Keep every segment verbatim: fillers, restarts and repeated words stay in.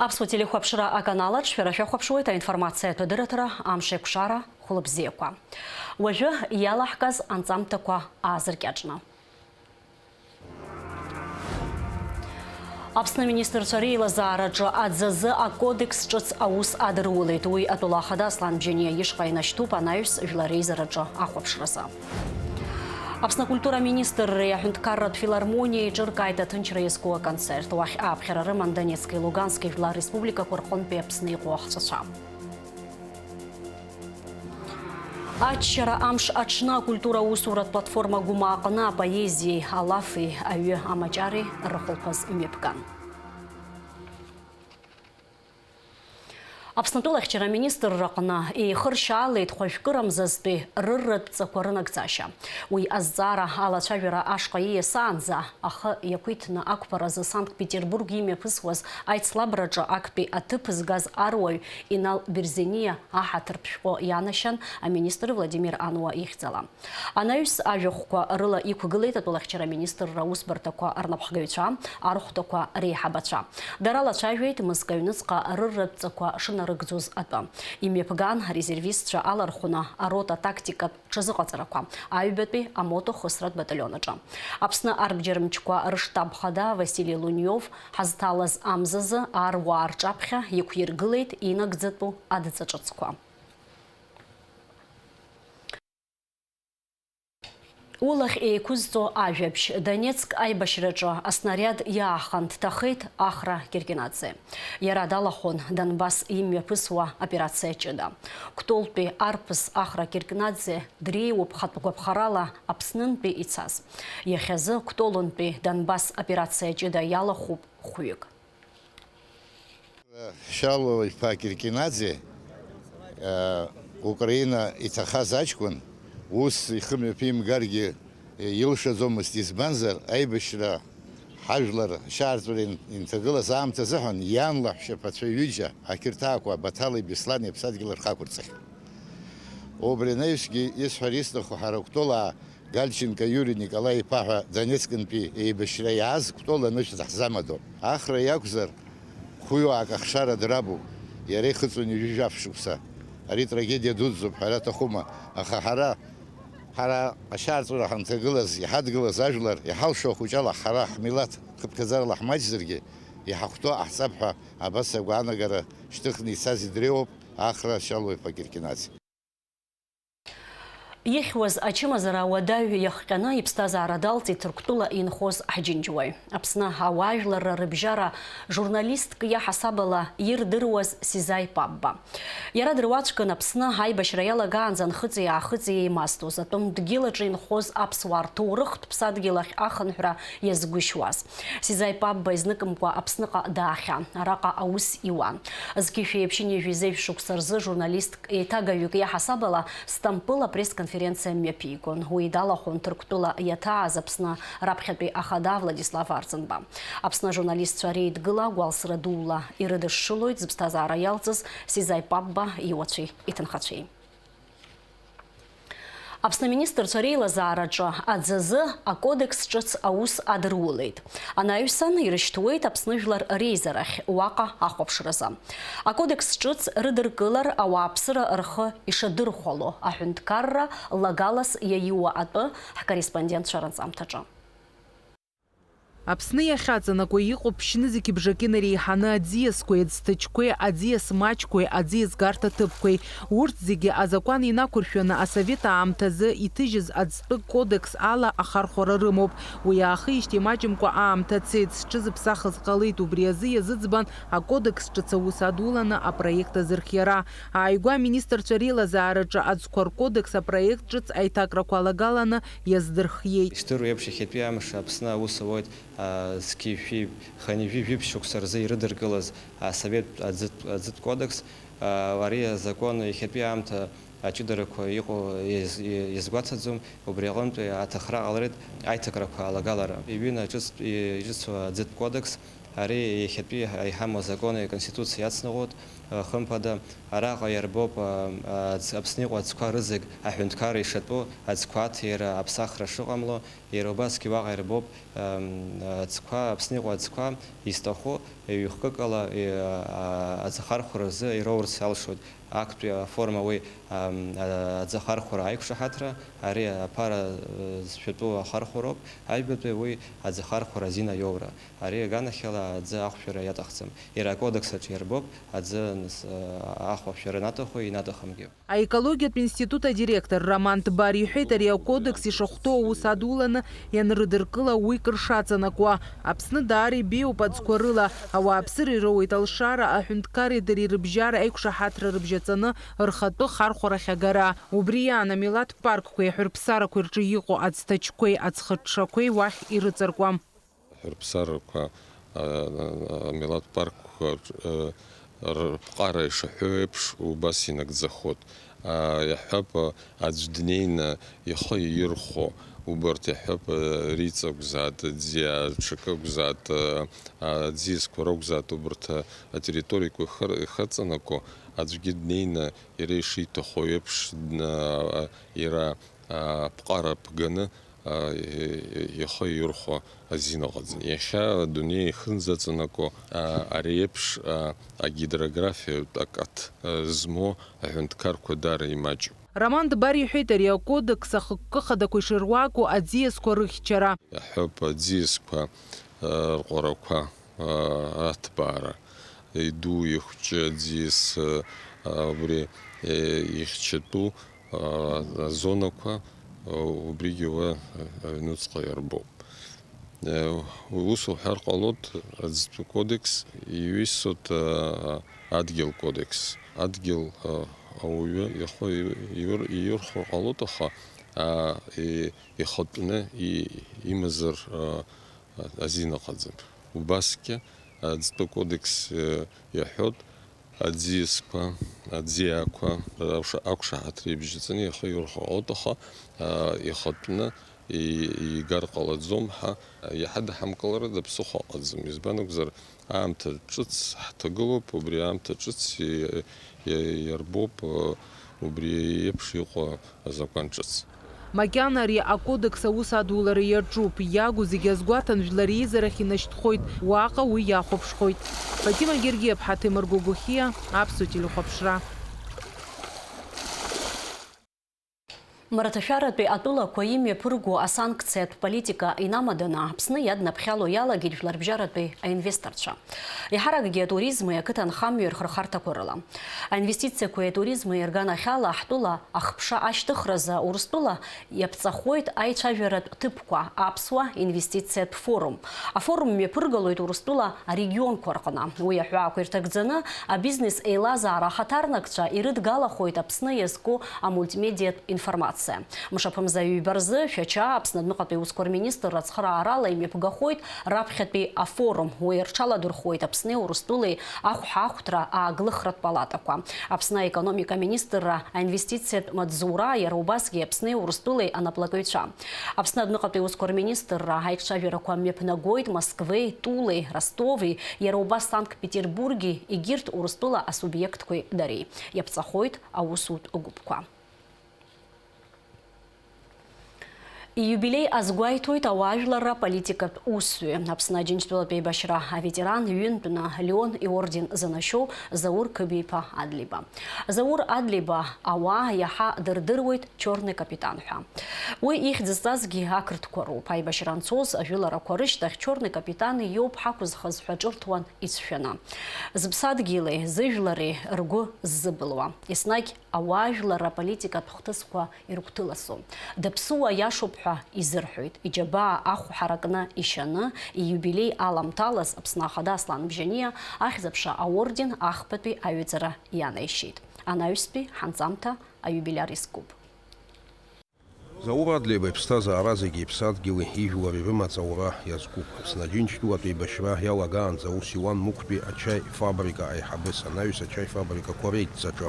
Аԥсуа телехәаԥшра аканалаҿ шәара шәахәаԥшуеит аинформациатә адырраҭара Амшеикәшара хәлыбзиақәа. Уажәы иалаҳкааз анҵамҭақәа аазыркьаҿны. Аԥсны аминистрцәа реилазаараҿы аӡазы акодекс ҿыц аус адырулеит. Уи атәыла ахада Аслан Бжьаниа ишҟа инашьҭуп анаҩс жәлар реизараҿы ахәаԥшразы. Аԥсны акультура аминистрреи аҳәынҭқарратә филармониеи еиҿыркааит аҭынчра иазку аконцерт. Уахь ааԥхьара рыман Донецки Лугански жәлар республикақәа рҟынтәи Аԥсны иҟоу ахҵәацәа. Аччара амш аҽны акультура аусуратә платформа Гәымаа аҟны апоезиеи алафи аҩы амаҷареи рыхәылԥаз мҩаԥган. Аԥснытәыла ахьчара аминистрраҟны еихыршьаалеит хәажәкырамзазтәи рырратә ҵақәа рынагӡашьа. Уи азҵаара алацәажәара ашҟа ииасаанӡа ахы иақәиҭны ақәԥаразы Санкт-Петербург имҩаԥысуаз аицлабраҿы актәи аҭыԥ згаз аруаҩ Инал Берзениа аҳаҭыртә шәҟәы ианашьан аминистр Владимир Ануа ихьӡала. Анаҩс ажәахәқәа рыла иқәгылеит атәылахьчара аминистрра аусбарҭақәа рнапхгаҩцәа, архәҭақәа реиҳабацәа. Дара лацәажәеит мызкы аҩныҵҟа рырратә ҵақәа шынарыгӡоз атәы. Имҩаԥган арезервистцәа алархәны арота тактикатә ҽазыҟаҵарақәа, аҩбатәи амотохысратә баталион аҿы. Аԥсны арбџьармчқәа рыштаб хада Васили Луниов ҳазҭалаз амзазы аруаа рҿаԥхьа иқәиргылеит инагӡатәу адҵа ҿыцқәа. Улахь еиқәызҵо ажәабжь. Донецк аибашьраҿы аснариад иаахан дҭахеит Ахра Киркинаӡе. Иара далахәын Донбасс имҩаԥысуа операциа ҷыда. Кәтолтәи арԥыс Ахра Киркинаӡе дреиуоуп хатә гәаԥхарала Аԥснынтәи ицаз. Иахьазы Кәтолынтәи Донбасс операциа ҷыда иалахәуп хәҩык. Шьалуа иԥа Киркинаӡе, э, Украина иҭахаз аҷкәын, ус ихы мҩаԥимгаргьы, э, илшаӡомызт, избанзар, аибашьра ҳажәлар шьаарҵәыра ин-, инҭагылаз аамҭазыҳәан иан лаҳәшьаԥацәа ҩыџьа, ақьырҭаақәа Баҭали Беслани аԥсадгьыл рхы ақәырҵахьан. Убри анаҩсгьы исҳәар исҭаху, ҳара Кәтолаа Гальченко Иури Николаи-иԥа ҳәа Донецкынтәи еибашьра иааз Кәтол анышә даҳзамадоуп. Ахра иакәзар, хәҩуаак ахшара драбуп, иара ихыҵуан ҩажәи жәаф шықәса. Ари трагедиа дуӡӡоуп ҳәара аҭахума, аха ҳара, ҳара ашьаарҵәыра ҳанҭагылаз, иҳадгылаз ажәлар, иҳалшо ахәыҷала ҳара ҳмилаҭ хыԥхьаӡарала ҳмаҷзаргьы, иҳахәҭоу ҟаҳҵап ҳәа абас агәаанагара шьҭыхны ицаз идреиуоуп Ахра Шьалуа-иԥа Киркинаӡе. Ихьуаз ачымазара ауадаҩ иахҟьаны иԥсҭазаара далҵит Ҭырқәтәыла инхоз ҳџьынџьуаҩ. Аԥсны ауаажәларра рыбжьара журналистк иаҳасабала ирдыруаз Сизаи Пабба. Иара дыруаӡәкын Аԥсны аибашьра иалагаанӡа нхыҵи-аахыҵи еимазтәоз, атәым дгьыл аҿы инхоз аԥсуаа рҭоурыхтә ԥсадгьыл ахь ахынҳәра иазгәышьуаз. Сизаи Пабба изныкымкәа Аԥсныҟа даахьан, араҟа аус иуан. Зқьи жәшәи ԥшьынҩажәи зеижә шықәса рзы журналистк еиҭагаҩык иаҳасабала Стампыл апресс-конференциа мҩаԥигон. Уи далахәын Ҭырқәтәыла иаҭааз Аԥсны раԥхьатәи ахада Владислав Арӡынба. Аԥсны ажурналистцәа реидгыла гәалсра дула ирыдышшылоит зыԥсҭазаара иалҵыз Сизаи Пабба иуацәеи иҭынхацәеи. Аԥсны аминистрцәа реилазаараҿы аӡазы акодекс ҿыц аус адырулеит. Анаҩсан ирышьҭуеит Аԥсны жәлар реизарахь, уаҟа ахәаԥшразы. Акодекс ҿыц рыдыркылар ауааԥсыра рхы ишадырхәало аҳәынҭқарра лагалас иаиуа атәы ҳкорреспондентцәа ранҵамҭаҿы. Аԥсны иахьаҵанакуа иҟоуп ԥшьны зегьы бжаки нареиҳаны аӡиасқәеи, аӡҭачқәеи, аӡиас маҷқәеи, аӡиас гарҭа ҭыԥқәеи. Урҭ зегьы азакәан инақәыршәаны асовет аамҭазы иҭыжьыз аӡтәы кодекс ала ахархәара рымоуп. Уи аахижьҭеи маҷымкәа аамҭа цеит, зҽызыԥсахыз ҟалеит, убри азы иазыӡбан акодекс ҿыц аус адуланы апроект азырхиара. Ааигәа аминистрцәа реилазаараҿы аӡқәа ркодекс апроект ҿыц аиҭакрақәа алагаланы иаздырхиеит. Ишдыру еиԥш, иахьатәи амш Аԥсны аус ауеит, а, зқьи жәшәи хынҩажәи жәиԥшь шықәса рзы ирыдыркылаз асовет аӡытә, аӡытә кодекс. А, ари азакәан иахьатәи аамҭа аҷыдарақәа иҟоу иаз-, иазгәаҭаӡом, убри аҟынтәи аҭахра ҟаларит аиҭакрақәа алагалара. Иҩын аҿыцтә, иҿыцу аӡытә кодекс, ари иахьатәи иҳамоу азакони аконституциеи иацныҟәоит, а, хымԥада, араҟа иарбоуп, а, а, аӡ-, Аԥсны иҟоу аӡқәа рызегь аҳәынҭқарра ишатәу, аӡқәа аҭира, аԥсахра шыҟамло, Иара убасгьы уаҟа ирбоуп, ам, аӡқәа, Аԥсны иҟоу аӡқәа изҭаху ҩ-хкык ала, ы, а, аӡахархәара азы ироурц иалшоит. Актәи аформа уи, ам, а, аӡахархәара аиқәшаҳаҭра, ари аԥара, ы, зшәатәу ахархәароуп, аҩбатәи уи аӡахархәара азин аиоура. Ари аганахьала аӡы ахәшәара иаҭахӡам. Иара акодекс аҿы иарбоуп аӡы аныс-, ы, ахәшәара анаҭаху инаҭахымгьы. Аекологиатә институт адиректор Роман Дбар иҳәеит, ари акодекс ишахәҭоу аус адуланы ианрыдыркыла, уи кыр шаҵанакуа. Аԥсны даара ибеиоуп аӡқәа рыла, ауааԥсыра ироуеит алшара, аҳәынҭқарреи дареи рыбжьара аиқәшаҳаҭра рыбжьаҵаны рхатәы хархәарахь агара. Убри иан амилаҭ паркқәеи аҳәырԥсарақәеи рҿы иҟоу аӡҭачқәеи аӡхыҽҽақәеи уахь ирыҵаркуам. Ҳәырԥсарақәа, а, а, амилаҭ паркқәа, а, рыԥҟара ишаҳәо еиԥш, убас инагӡахоит. А, иаҳҳәап, а, аӡә днеины ихы иирхәо, убарҭ, иаҳҳәап, а, риҵа акәзаат, аӡиа ҽакы акәзаат, а, а, аӡиасқәа ракәзаат, убарҭ, а, атерриториақәа ихыр-, ихыҵанаго, аӡәгьы днеины иара ишиҭаху еиԥш, дна-, а, иара, а, аԥҟара ԥганы, а, ихы иирхәо азин ыҟаӡам. Иахьа адунеи ихынӡаҵанаго, а, ари еиԥш, а, агидрографиатә акаҭ, а, змоу аҳәынҭқарқәа даара имаҷуп. Роман Дбар иҳәеит, ари акодекс ахықәкы хадақәа ишыруаку аӡиасқәа рыхьчара. Иаҳҳәап, аӡиасқәа, а, рҟәарақәа, а, аҭбаара, иду, ихәҷы аӡиас, а, убри, е, ихьчатәу, а, азонақәа, а, убригьы уа, а, аҩнуҵҟа иарбоуп. Е, ус уҳәар ҟалоит, аӡтәы кодекс иҩысоит, а, адгьыл кодекс. Адгьыл, а, ауаҩы ихы иу-, иур-, иирхәар ҟалоит, аха, а, и-, ихатәны и-, имазар, а, азин ыҟаӡам. Убасгьы аӡтәы кодекс, э, иаҳәоит, аӡиасқәа, аӡиақәа, аша-, ақәшаҳаҭра ибжьаҵаны ихы иурхәа ҟалоит, аха, а, ихатәны и-, игар ҟалаӡом ҳәа, иаҳа даҳамкыларыда ԥсыхәа ыҟаӡам. Избан акәзар, аамҭа ҿыц ҳҭагылоуп, убри аамҭа ҿыц и-, и-, иарбоуп, э, убри еиԥш иҟоу азакәан ҿыц. Макьана ари акодекс аус адулара иаҿуп, иагу зегьы азгәаҭан жәлар реизарахь инашьҭхоит, уаҟа уи иахәаԥшхоит. Фатима Гергиаԥҳа, Ҭемыр Гогохиа, Аԥсуа телехәаԥшра. Марҭашәаратәи атәылақәа имҩаԥырго асанкциатә политика инамаданы, Аԥсны иаднаԥхьало иалагеит жәларбжьаратәи аинвесторцәа. Еиҳаракгьы атуризми ақыҭанхамҩеи рхырхарҭақәа рыла. Аинвестициақәеи атуризми рганахьала ҳтәыла ахԥша ашьҭыхразы Урыстәыла иаԥҵахоит аицәажәаратә ҭыԥқәа, аԥсуа инвестициатә форум. Афорум мҩаԥыргалоит Урыстәыла арегионқәа рҟны. Уи аҳәаақәа ирҭагӡаны, абизнес еилазаара ахаҭарнакцәа ирыдгалахоит Аԥсны иазку амультимедиатә информациа. Мшаԥымза ҩба рзы Шәача Аԥсны адәныҟатәи аусқәа рминистрра ацхыраарала имҩаԥгахоит раԥхьатәи афорум. Уи рҽаладырхәуеит Аԥсни Урыстәылеи ахәҳахәҭра ааглыхратә палатақәа, Аԥсны аекономика аминистрра аинвестициатә маҵзура, иара убасгьы Аԥсни Урыстәылеи анаплакыҩцәа. Аԥсны адәныҟатәи аусқәа рминистрра аиҿцәажәарақәа мҩаԥнагоит Москвеи, Тулеи, Ростови, иара убас Санкт-Петербурги, егьырҭ Урыстәыла асубиектқәеи дареи. Иаԥҵахоит аусутә гәыԥқәа. Ииубилеи азгәеиҭоит ауаажәларра аполитикатә усзуҩы, Аԥсны Аџьынџьтәылатә еибашьра аветеран, ҩынтәны Леон иорден занашьоу Заур Қыбиаиԥа Адлеиба. Заур Адлеиба ауаа иаҳа дырдыруеит Чорный капитан ҳәа. Уи ихьӡ зҵазгьы ақырҭқәа роуп. Аибашьра анцоз ажәыларақәа рышьҭахь Чорный капитан иоуп ҳақәызхыз ҳәа ҿырҭуан ицәшәаны. Зыԥсадгьыли зыжәлари ргәы ззыбылуа, еснагь ауаажәларра аполитикатә хҭысқәа ирыгәҭыласо, даԥсыуа иашоуп ҳәа изырҳәоит. Иџьабаа ахә ҳаракны ишьаны, ииубилеи аламҭалаз Аԥсны Ахада Аслан Бжьаниа Ахьӡ-аԥша аорден ахԥатәи аҩаӡара ианаишьеит. Анаҩстәи ҳанҵамҭа аиубилиар иазкуп. Заур Адлеиба иԥсҭазаара зегьы иԥсадгьыли ижәлари рымаҵ аура иазкуп. Аԥсны Аџьынџьтәылатә еибашьра иалагаанӡа аус иуан Мықәтәи ачаи фабрика аиҳабыс, анаҩс ачаи фабрикақәа реидҵаҿы.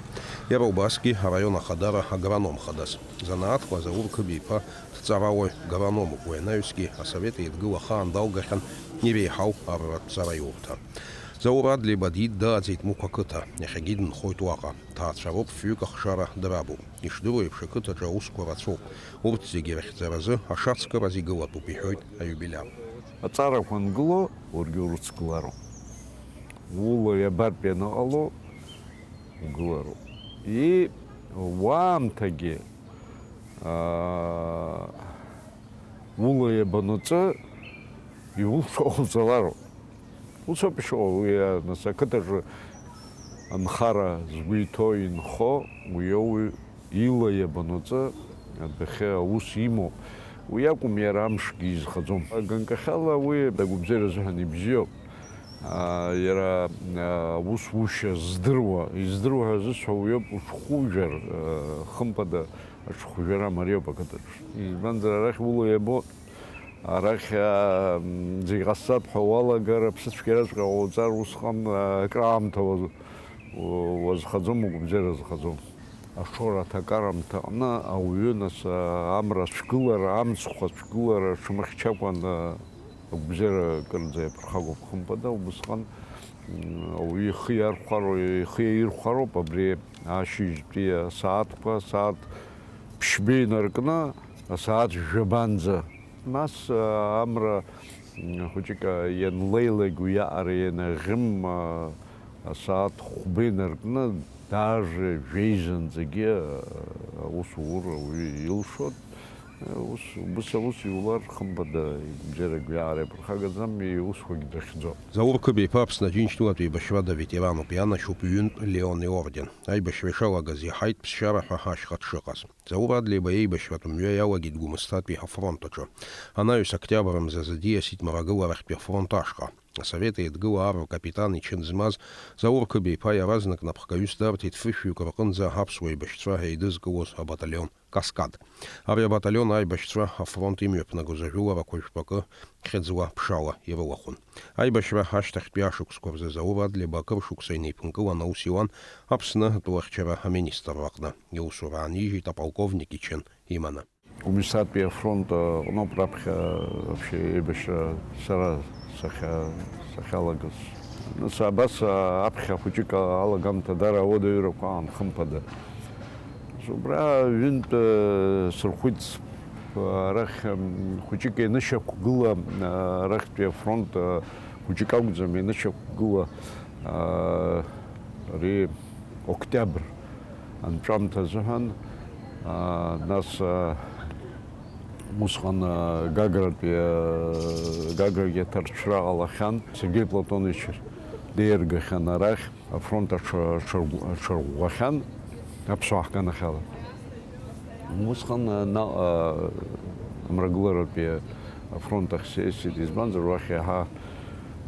Иара убасгьы араион ахадара агроном хадас. Занааҭла Заур Қыбиаиԥа дҵарауаҩ грономуп, уи анаҩсгьы Асовет Еидгыла ахаан далгахьан иреиҳау арратә ҵараиурҭа. Заур Адлеиба диидааӡеит Мықә ақыҭа, иахьагьы дынхоит уаҟа. Ҭаацәароуп, фҩык ахшара драбуп. Ишдыру еиԥш, ақыҭаҿы аусқәа рацәоуп. Урҭ зегьы рыхьӡаразы ашацкыраз игылатәуп, иҳәоит аиубилиар. Аҵарақәа ангыло, уаргьы урыцгылароуп. Ула иабартә ианыҟало, угылароуп. И уаамҭагьы, аа, ула иабанаҵы, иулшо ҟауҵалароуп. Ус ауп ишыҟоу, уи, а, нас, ақыҭаҿы анхара згәы иҭоу, инхо, уи ауаҩ ила иабанаҵы адәахьы аус имоуп. Уи акәым, иара амшгьы изхаӡом. Ганкахьала уи агәабзиара азыҳәан ибзиоуп. А, иара, а, аус ушьа здыруа, издыруа ҳәа зысҳәо уи ауп, уҽхәыжәар, а, хымԥада, аҽхәжәара мариоуп ақыҭаҿы. Избанзар, арахь ула иабо, арахь, аа, м, зегь ҟасҵап ҳәа уалагар, аԥсыцәгьараҵәҟьа ҟауҵар, усҟан, аа, акраамҭа уаз-, у-, уазхаӡом, угәабзиара азхаӡом. Ашоура аҭакарамҭа аҟны ауаҩы, нас, аа, амра ацәгылара, амцхә ацәгылара, аҽамыхьчакәан, аа, агәабзиара кырӡа иаԥырхагоуп, хымԥада, убысҟан, м, ауаҩы ихы иархәароу, ихы иаирхәароуп абри ашьыжьтәи асааҭқәа, асааҭ ԥшьба инаркны, асааҭ жәабанӡа. Нас, а, амра, м, хәыҷык, а, ианлеилак, уиаҟара ианаӷьым, а, асааҭ хәба инаркны, даже жәеизанӡагьы, а, аус аур ауаҩы илшоит. Ус, убыс аус иулар, хымԥада, ибзиарагь уиаҟара иаԥырхагаӡам, иусқәагь дрыхьӡом. Заур Қыбеиԥа Аԥсны Аџьынџьтәылатә еибашьрада ветерануп, ианашьоуп ҩынтә Леон иорден. Аибашьра ишалагаз иаҳаит ԥсшьара ҳәа ашьха дшыҟаз. Заур Адлеиба еибашьратә мҩа иалагеит Гәымсҭатәи ҳафронт аҿы. Анаҩс октиабр мзазы диасит Мрагыларахьтәи афронт ашҟа. Асовет Еидгыла арра капитан ичын змаз Заур Қыбеиԥа иаразнак напхгаҩыс дарҭеит фышәҩык рҟынӡа аԥсуа еибашьцәа еидызкылоз абаталион Каскад. Ари абаталион аибашьцәа афронт имҩаԥнагоз ажәыларақәа жәпакы хьыӡла ԥшала ирылахәын. Аибашьра ашьҭахьтәи ашықәсқәа рзы Заур Адлеиба акыр шықәса инеиԥынкылан аус иуан Аԥсны атәылахьчара аминистрра аҟны. Иусура аанижьит аполковник ичын иманы. Гәымсҭатәи афронт аҟноуп раԥхьа вообще еибашьра сара сахьа-, сахьалагаз. Нас абас аԥхьа хәыҷык алагамҭа дара ауадаҩрақәа аан, хымԥада. Убра ҩынтә, э, сырхәит, арахь, м, хәыҷык ианышьақәгыла, э, арахьтәи афронт, э, хәыҷык акәӡам, ианышьақәгыла, э, ари октиабр анҵәамҭа азыҳәан, э, нас, э, усҟан, э, Гагратәи, э, Гаграгьы аҭарцәра ҟалахьан, Сергеи Платонович деиаргахьан арахь. Афронт аҽа-, аҽаргә-, аҽарӷәӷәахьан аԥсуаа ҳганахьала. Усҟан, а, наҟ-, а, амрагыларатәи афронт ахь сеисит, избанзар, уахь иаҳа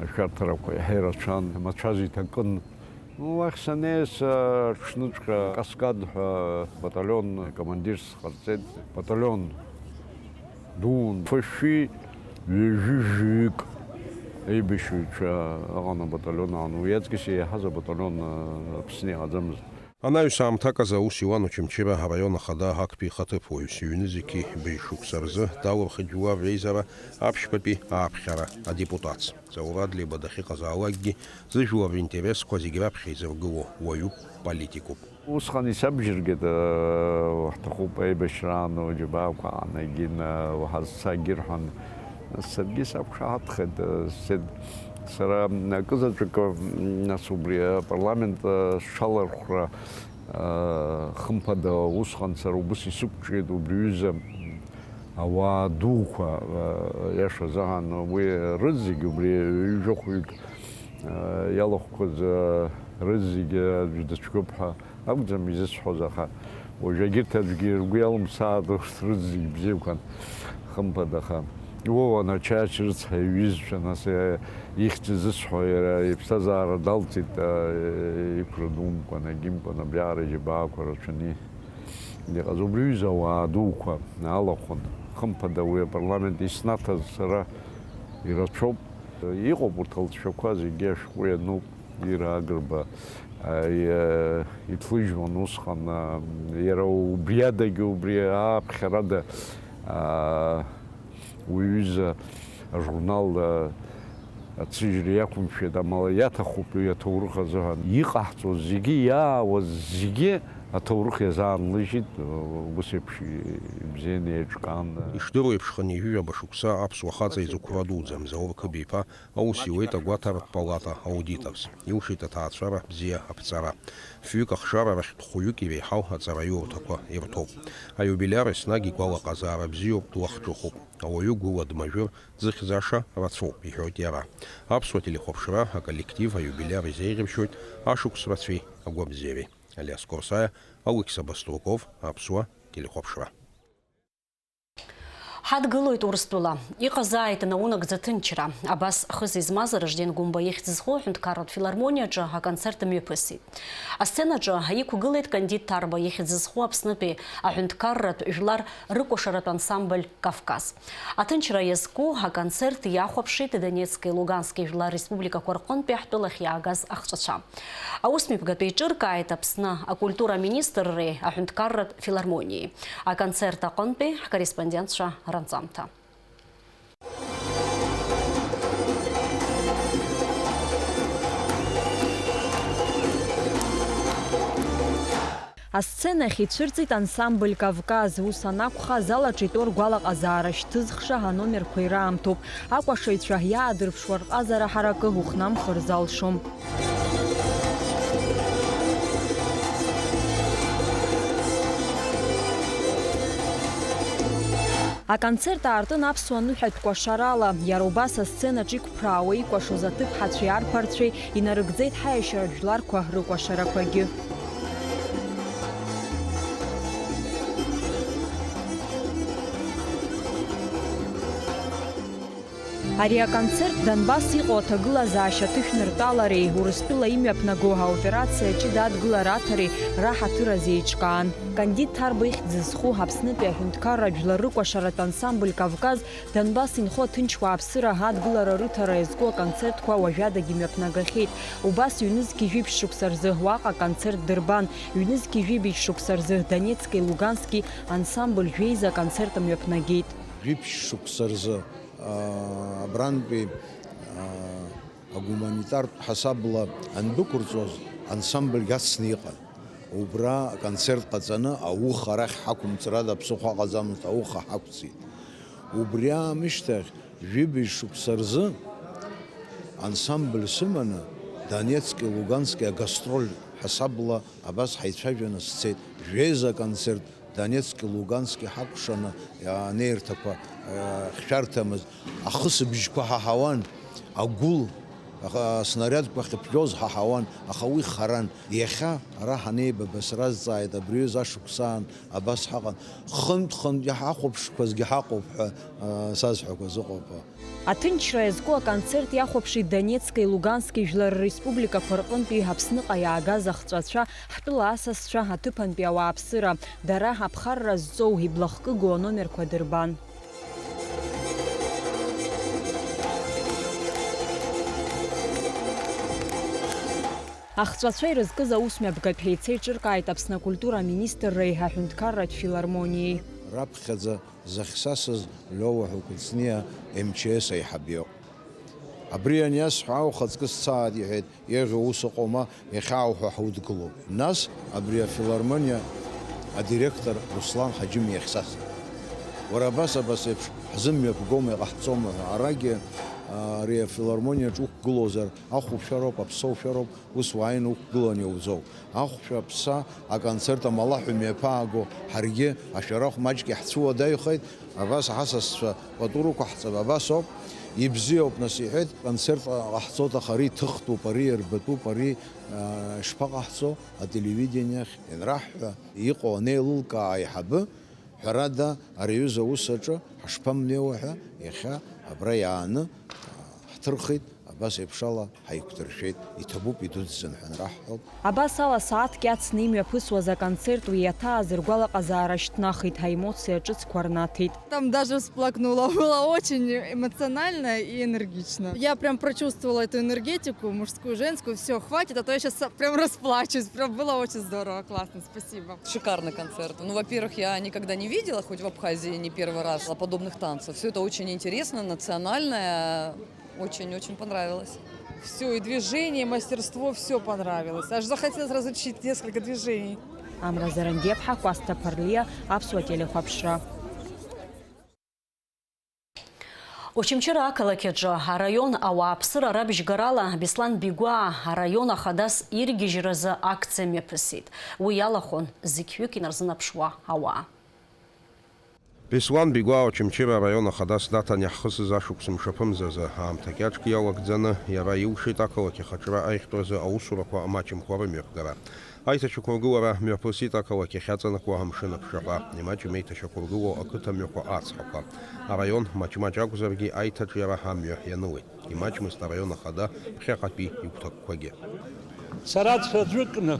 ашәарҭарақәа иаҳа ирацәан, амацәаз иҭакын. Уахь санеис, а, аҽныҵәҟьа Каскад ҳәа баталион командирс ҟарҵеит. Баталион дуун, фышәи ҩажәи жәаҩык аибашьыҩцәа ыҟан абаталион аан. Уи аҵкьыс еиҳаз абаталион, а, Аԥсны иҟаӡамызт. Анаҩс аамҭак азы аус иуан Очамчыра араион ахада актәи ихаҭыԥуаҩс, иҩны зегьы быжь шықәса рзы далырхит жәлар реизара аԥшьбатәи ааԥхьара адепутатс. Заур Адлеиба дахьыҟазаалакгьы, зыжәлар ринтересқәа зегь раԥхьа изыргыло уаҩуп, политикуп. Усҟан исабжьыргеит, э, уаҳҭахуп аибашьраан уџьабаақәа аанагин, э, уҳазцагьы рҳәан. Саргьы сақәшаҳаҭхеит, э, сцеит. Сара акызаҵәык, м, нас убри апарламент, э, сҽалархәра, э, хымԥада, усҟан сара убыс исықәҿиеит убри аҩыза, м, ауаа дуқәа, э, иашазаан, уи рызегь убри ҩажәохәҩык, э, иалахәқәаз, э, рызегь аӡә дыцәгьоуп ҳәа акәӡам изысҳәоз, аха уажә егьырҭ аӡәгьы ргәы иалымсааит, урҭ рызегь бзиақәан, хымԥада, аха Вова Начаевич рыцҳа иҩызцәа, нас, э, ихьӡ зысҳәо, иара иԥсҭазаара далҵит, э, иқәра думкәан, агьымкәан, абриаҟара иџьабаақәа рацәаны иҟаз. Убри аҩыза ауаа дуқәа алахәын, хымԥада, уи апарламент иснаҭаз сара ирацәоуп. Иҟоуп урҭ алҵшәақәа зегьы ашәҟәы иануп. Ира Агрба, а, и-, иҭлыжьуан усҟан, а, иара убри адагьы, убри ааԥхьарада, а, уи аҩыза ажурнал, а, Ацәыжьра иақәымшәеит, амала иаҭахуп уи аҭоурых азыҳәан. Иҟаҳҵо зегьы, иаауаз зегьы аҭоурых иазаанлыжьит, ус еиԥш ибзианы еиҿкаан. Ишдыру еиԥш, хынҩажәижәаба шықәса аԥсуа хаҵа изықәра дуӡӡа Мзаур Қыбиԥа аус иуеит агәаҭаратә палата аудиторс. Илшеит аҭаацәара бзиа аԥҵара. Фҩык ахшара рахьтә хәҩык иреиҳау аҵараиурҭақәа ирҭоуп. Аиубилиар еснагь игәалаҟазаара бзиоуп, длахҿыхуп. Ауаҩы гәыла дмажәыр, дзыхьӡаша рацәоуп, иҳәоит иара. Аԥсуа телехәаԥшра аколлектив аиубилиар изеиӷьыбшьоит ашықәс рацәеи агәабзиареи. Алиас Корсаиа, Алықьса Баструков, Аԥсуа телехәаԥшра. Ҳадгылоит Урыстәыла. Иҟазааит наунагӡа ҭынчра. Абас хы зызмаз Ражден Гәымба ихьӡ зху аҳәынҭқарратә филармониаҿы аконцерт мҩаԥысит. Асценаҿы иқәгылеит Кандид Ҭарба ихьӡ зху Аԥснытәи аҳәынҭқарратә жәлар рыкәашаратә ансамбль Кавказ. Аҭынчра иазку аконцерт иахәаԥшит Донецки Лугански жәлар республикақәа рҟынтәи ҳтәылахь иаагаз ахҵәацәа. Аусмҩаԥгатә еиҿыркааит Аԥсны акультура аминистрреи аҳәынҭқарратә филармониеи. Аконцерт аҟынтәи ҳкорреспондентцәа ранҵамҭа. Асценахь ицәырҵит ансамбль Кавказ. Ус анакәха, азал аҿы итәоу ргәалаҟазаара шьҭызхша аномерқәа ираамҭоуп. Акәашаҩцәа иаадырԥшуа рҟазара ҳаракы ухнамхыр залшом. Аконцерт аартын аԥсуа ныҳәатә кәашарала. Иара убас асценаҿ иқәԥраауа икәашоз аҭыԥҳацәеи арԥарцәеи инарыгӡеит ҳаиашьаратә жәларқәа рыкәашарақәагьы. Ари аконцерт Донбасс иҟоу аҭагылазаашьа аҭышәныртәалареи Урыстәыла имҩаԥнаго аоперациа ҷыда адгылара аҭареи раҳаҭыр азы еиҿкаан. Кандид Ҭарба ихьӡ зху Аԥснытәи аҳәынҭқарратә жәлар рыкәашаратә ансамбль Кавказ Донбасс инхо аҭынч уааԥсыра адгылара рыҭара иазку аконцертқәа уажәадагьы мҩаԥнагахьеит. Убас ҩнызқьи жәибжь шықәса рзы уаҟа аконцерт дырбан, ҩнызқьи жәибжь шықәса рзы Донецки Лугански ансамбль жәеиза аконцерт мҩаԥнагеит. Жәибжь шықәса рзы, аа, абрантәи, аа, агуманитартә ҳасабла андәықәырҵоз, ансамбльгь ацны иҟан. Убра аконцерт ҟаҵаны, ауха арахь ҳақәымҵрада ԥсыхәа ыҟаӡамызт, ауха ҳақәҵит. Убри аамышьҭахь, жәибжь шықәса рзы ансамбль сыманы, Донецки, Лугански агастроль ҳасабла абас ҳаицәажәаны сцеит. Жәеиза аконцерт, Донецки, Лугански ҳакәшаны, анеирҭақәа, э, хьшәарҭамыз, ахысыбжьқәа ҳаҳауан, агәыл, аха, аснариадқәа ахьыԥжәоз ҳаҳауан, аха уи харан. Иахьа ара ҳанеибаба сразҵааит, абри аҩыза ашықәсаан абас ҳаҟан. Хынтә-хынтә иҳахәаԥшқәазгьы ҳаҟоуп ҳәа, э, сазҳәақәаз ыҟоуп. Аҭынчра иазку аконцерт иахәаԥшит Донецки Лугански жәлар республикақәа рҟынтәи Аԥсныҟа иаагаз ахҵәацәа, ҳтәыла асасцәа, аҭыԥантәи ауааԥсыра. Дара аԥхарра зҵоу иблахкыгоу аномерқәа дырбан. Ахҵәацәа ирызкыз аусмҩаԥгатә еицеиҿыркааит Аԥсны акультура аминистрреи аҳәынҭқарратә филармониеи. Раԥхьаӡа захьсасыз Лиоа ҳәа Кәыҵниа М Ч С аиҳаб иоуп. Абри аниасҳәа, аухаҵкы сцааит, иҳәеит, еиӷьу ус ыҟоума, иахьаауҳәо ҳудгылоуп. Нас абри афилармониа адиректор Руслан Ҳаџьым иахьсасит. Уара абас, абас еиԥш ҳзымҩаԥгома, иҟаҳҵома ҳәа. Арагьы, а, ари афилармониаҿ уқәгылозар, ахәшәароуп, аԥсоушәароуп, ус уааины уқәгыланы иауӡом. Ахәшә аԥса аконцерт амалаҳәа мҩаԥааго, ҳаргьы ашәарахә маҷк иаҳцәыуадаҩхеит, абас ҳасасцәа пату рықәаҳҵап, абас ауп, ибзиоуп, нас, иҳәеит, концерт ҟаҳҵоит, аха ари ҭыхтәуп, ари иарбатәуп, ари, аа, шԥаҟаҳҵо, ателевидениахь ианраҳҳәа, иҟоу анеилылкаа аиҳабы, ҳәарада, ари аҩыза аус аҿы ҳашԥамнеиуа ҳәа, иахьа абра иааны, аа, ҳҭырхит. Абас еиԥш ала ҳаиқәдыршәеит, иҭабуп, идуӡӡан ҳәа анраҳҳәалак. Абас ала сааҭк иацны имҩаԥысуаз аконцерт уи иаҭааз ргәалаҟазаара шьҭнахит, аемоциа ҿыцқәа рнаҭеит. Там даже всплакнула. Было очень эмоционально и энергично. Я прям прочувствовала эту энергетику мужскую, женскую. Всё, хватит, а то я щас прям расплачусь. Прям было очень здорово, классно, спасибо. Шикарный концерт. Ну, во-первых, я никогда не видела, хоть в Абхазии не первый раз, подобных танцев. Всё это очень интересно, национальное. Очень, очень понравилось. Все, и движение, и мастерство, все понравилось. Аж захотелось разучить несколько движений. Амра Зарандиаԥҳа, Кәасҭа Ԥарлиа, Аԥсуа телехәаԥшра. Очамчыра ақалақь аҿы араион ауааԥсыра рабжьгарала Беслан Бигәаа араион ахадас иргьежьразы акциа мҩаԥысит. Уи иалахәын зықьҩык инарзынаԥшуа ауаа. Беслан Бигәаа Очамчыра араион ахадас даҭан иаҳхысыз ашықәс мшаԥымзазы. Аамҭа кьаҿк иалагӡаны иара илшеит ақалақь ахаҿра аихтәразы аусурақәа амаҷымкәа рымҩаԥгара. Аиҭашьақәыргылара мҩаԥысит ақалақь ахьаҵанакуа амшын аԥшаҳәа. Имаҷым еиҭашьақәыргыло ақыҭа мҩақәа ацҳақәа. Араион маҷ-маҷ акәзаргьы аиҭаҿиара амҩа ианылеит. Имаҷмызт араион ахада ԥхьаҟатәи игәҭакқәагьы. Сара цәаӡәыкны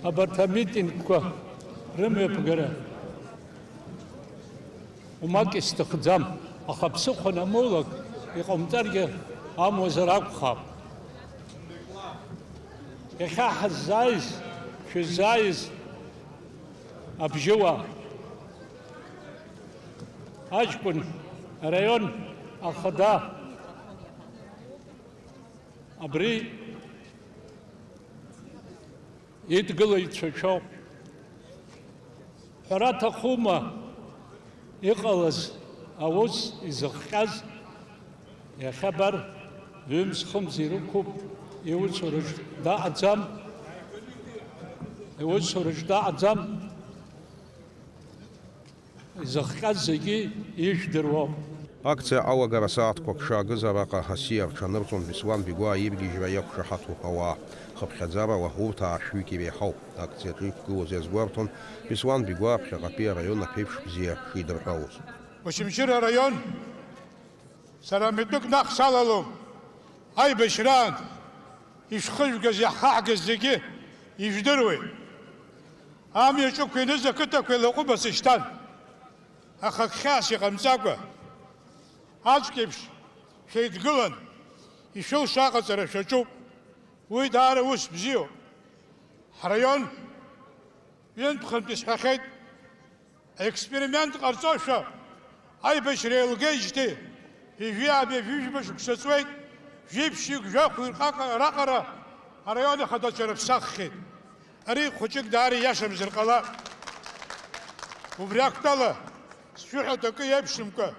абарҭ амитингқәа рымҩаԥгара умак исҭахӡам, аха ԥсыхәа анамоулак иҟаумҵаргьы амуазар акәхап. Иахьа ҳаззааиз, шәыззааиз абжьыуаа, аҷкәын араион ахада, абри идгылеит цәашьоуп. Ҳәара аҭахума иҟалаз аус изыхҟьаз? Иахьа абар, ҩымз-хымз ирықәуп, иусураҿ даҟаӡам, иусураҿ даҟаӡам. Изыхҟьаз зегьы ижәдыруоуп. Акциа алагара сааҭқәак шаагыз араҟа асиа рҽанырҵон Беслан Бигәаа иргьежьра иақәшаҳаҭу ауаа. Хыԥхьаӡарала урҭ аашәҩык иреиҳауп. Акциаҿы иқәгылоз иазгәарҭон Беслан Бигәаа ԥхьаҟатәи араион аԥеиԥш бзиа шидырҳәалоз. Очамчыра араион, сара митәык наҟ салалом, аибашьраан ишәхыжәгаз, иаҳхаҳгаз зегьы ижәдыруеит. Амҩаҿ ықәиныз ақыҭақәа еилаҟәыба сышьҭан, аха гәхьаас иҟамҵакәа, аӡәк еиԥш шәеидгылан, ишәылшо аҟаҵара шәаҿуп. Уи даара ус бзиоуп. Ҳраион ҩынтәхынтә исҳәахьеит, аексперимент ҟарҵошәа аибашьра еилгеижьҭеи ҩажәи ааба ҩажәи жәаба шықәса ҵуеит, жәиԥшьҩык жәохәҩык раҟара араион ахадацәа рыԥсаххьеит. Ари хәыҷык даара ииашамзар ҟалап. Убри актәала, сшәыҳәоит акы еиԥшымкәа,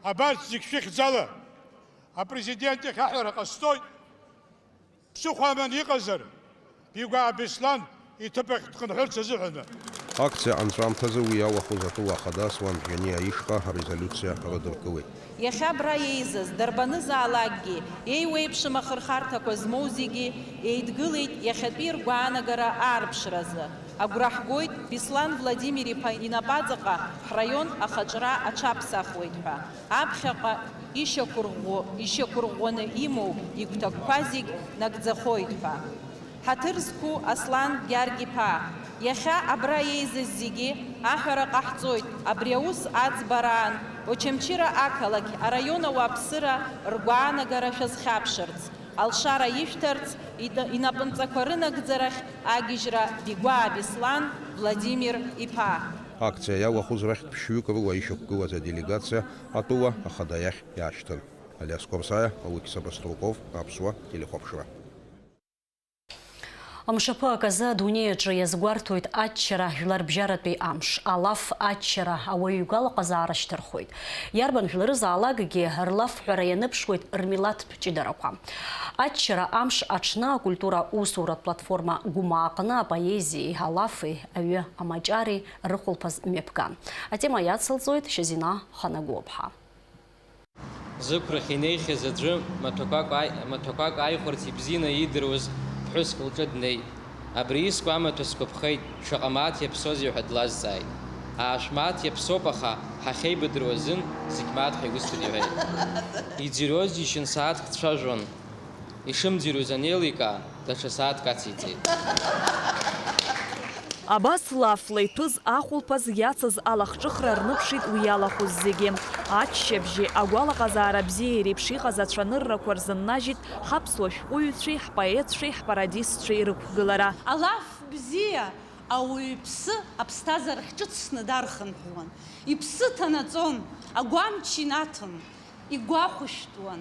абарҭ зегь шәыхьӡала апрезидент иахь аҳәара ҟасҵоит. Ԥсыхәа аман иҟазар, Бигәаа Беслан иҭыԥ ахь дхынҳәырц азыҳәаны. Акциа анҵәамҭазы уи иалахәыз атәыла ахада Аслан Жәаниа ишҟа арезолиуциа рыдыркылеит. Иахьа абра еизаз, дарбанызаалакгьы, еиуеиԥшым ахырхарҭақәа змоу зегьы еидгылеит иахьатәи ргәаанагара аарԥшразы. Агәра ҳгоит Беслан Владимир-иԥа инапаҵаҟа ҳраион ахаҿра аҽаԥсахуеит ҳәа. Аԥхьаҟа ишьақәырӷәӷәо, ишьақәырӷәӷәаны имоу игәҭакқәа зегь нагӡахоит ҳәа. Ҳаҭыр зқәу Аслан Гьаргь-иԥа, иахьа абра еизаз зегьы аҳәара ҟаҳҵоит, абри аус аӡбараан Очамчыра ақалақь араион ауааԥсыра ргәаанагара шәазхьаԥшырц, алшара ишәҭарц, ида-, инапынҵақәа рынагӡарахь агьежьра Бигәаа Беслан Владимир-иԥа. Акциа иалахәыз рахьтә ԥшьҩык рыла ишьақәгылаз аделегациа атәыла ахада иахь иаашьҭын. Алиас Қәарсаиа, Алықьса Баструков, Аԥсуа телехәаԥшра. Мшаԥы аказы адунеи аҿы иазгәарҭоит аччара жәларбжьаратәи амш. Алаф аччара ауаҩы игәалаҟазаара шьҭырхуеит. Иарбан жәларызаалакгьы рлафҳәара ианыԥшуеит рмилаҭтә ҷыдарақәа. Аччара амш аҽны акультура усуратә платформа Гәымаа аҟны апоезиеи алафи, аҩы амаҷари рыхәылԥаз мҩаԥган. Атема иацылҵоит Шьазина Ханагәлаԥҳа. Зықәрахь инеихьаз аӡәы маҭәақәак ааи-, маҭәақәак ааихәарц ибзианы иидыруаз ԥҳәыск лҿы днеит. Абри иску амаҭәа сгәаԥхеит, шаҟа мааҭ иаԥсоузеи ҳәа длазҵааит. Аашә мааҭ иаԥсоуп, аха ҳахьеибадыруа азын зегь мааҭ ҳаигәысҭоит, иҳәеит. Иӡырҩуаз џьшьан сааҭк дцәажәон. Ишымӡырҩуаз анеиликаа, даҽа сааҭк ациҵеит. Абас лафла иҭәыз ахәылԥаз иацыз алахҿыхра рныԥшит уи иалахәыз зегьы. Аччабжьи агәалаҟазаара бзиеи реиԥш иҟаз ацәаныррақәа рзыннажьит ҳаԥсуа шәҟәыҩҩцәеи, ҳпоетцәеи, ҳпарадистцәеи рықәгылара. Алаф бзиа ауаҩы иԥсы аԥсҭазаарахь ҿыцны дархынҳәуан. Иԥсы ҭанаҵон, агәамч инаҭон, игәахәышәтәуан.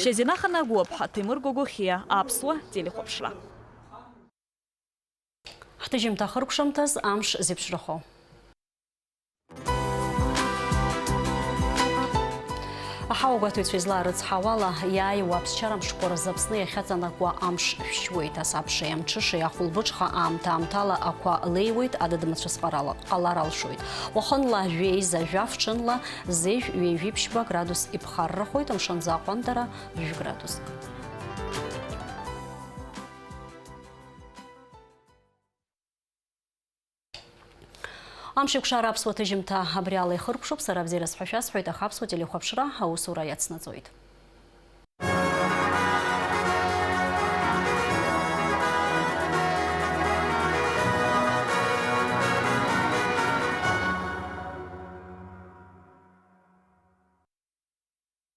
Шьазина Ханагәыаԥҳа, Ҭемыр Гогохиа, Аԥсуа телехәаԥшра. Ҳҭыжьымҭа ахыркәшамҭаз амш зеиԥшрахо. Аҳауагәаҭаҩцәа излаарыцҳауала, иааиуа аԥсшьара мшқәа рзы Аԥсны иахьаҵанакуа амш шәшьуеит, асабшеи амҽышеи ахәылбыҽха аамҭа-аамҭала ақәа леиуеит, адыд-мацәыс ҟарала, ҟалар алшоит. Уахынла жәеиза, жәаф ҽынла зежә-ҩажәи ԥшьба градус иԥхаррахоит, амшынӡы аҟәандара жәградус. Амшеикәшара аԥсуа ҭыжьымҭа абри ала ихыркәшоуп, сара абзиара сҳәашәа сҳәоит, аха аԥсуа телехәаԥшра аусура иацнаҵоит.